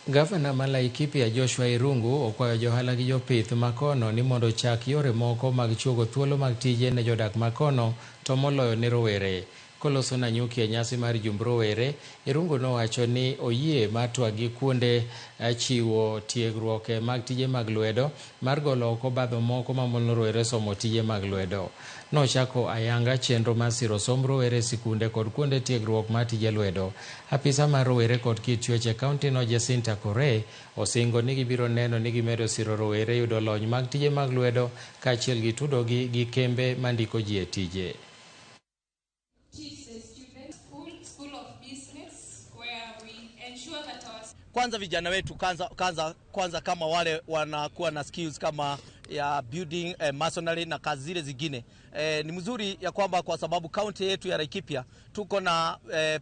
Gavana ma Laikipia Joshua Irungu okwayo johala gi jopith makono ni mondo ochak yore moko mag chuogo thuolo mag tije ne jodak makono to moloyo ne rowere. Koloso Nanyuki e nyasi mar jumb rowere, Irungu nowacho ni oyie mar twak gi kuonde chiwo tiegruok mag tije mag lwedo mar golo oko obadho moko mamono rowere somo tije mag lwedo. Nochako ayanga chenro mar siro somb rowere e sikunde kod kuonde tiegruok mar tije lwedo. Apisa mar rowere kod kit chwech e kaunti no Jacinta Kore osingo ni gibiro neno ni gimedo siro rowere yudo lony mag tije mag lwedo kaachiel gi tudogi gi kembe mandiko ji e tije. Teach the students school of business, where we ensure that our Kwanza vijana wetu kwanza kama wale wanakuwa na skills kama ya building, masonry na kazi zile zingine. Ni mzuri ya kwamba kwa sababu kaunti yetu ya Laikipia tuko na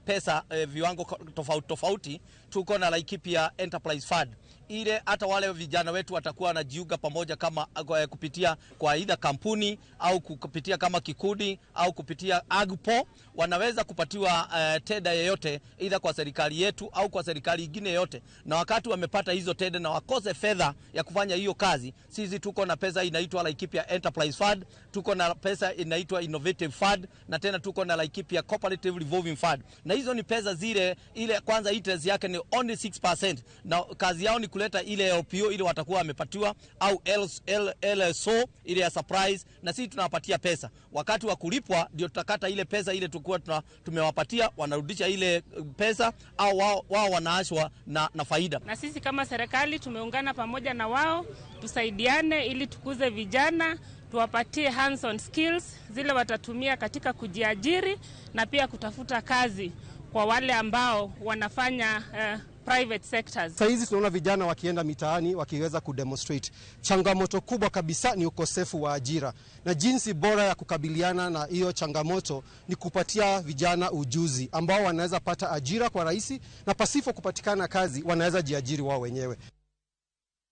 pesa viwango tofauti tofauti, tuko na Laikipia Enterprise Fund. Ile hata wale vijana wetu watakuwa wanajiunga pamoja kama kupitia kwa aidha kampuni au kupitia kama kikundi au kupitia AGPO, wanaweza kupatiwa tenda yeyote aidha kwa serikali yetu au kwa serikali nyingine yote. Na wakati wamepata hizo tenda na wakose fedha ya kufanya hiyo kazi, sisi tuko na pesa inaitwa Laikipia Enterprise Fund, tuko na pesa inaitwa Innovative Fund, na tena tuko na Laikipia Cooperative Revolving Fund. Na hizo ni pesa zile ile kwanza interest yake ni only 6%, na kazi yao ni kuleta ile LPO ile watakuwa wamepatiwa au LSO ile ya surprise, na sisi tunawapatia pesa. Wakati wa kulipwa ndio tutakata ile pesa ile tulikuwa tumewapatia, wanarudisha ile pesa au wao wanaashwa na faida. Na sisi kama serikali tumeungana pamoja na wao tusaidiane ili tukuze vijana, tuwapatie hands on skills zile watatumia katika kujiajiri na pia kutafuta kazi kwa wale ambao wanafanya private sectors. Saa hizi tunaona vijana wakienda mitaani wakiweza kudemonstrate. Changamoto kubwa kabisa ni ukosefu wa ajira, na jinsi bora ya kukabiliana na hiyo changamoto ni kupatia vijana ujuzi ambao wanaweza pata ajira kwa rahisi, na pasipo kupatikana kazi wanaweza jiajiri wao wenyewe.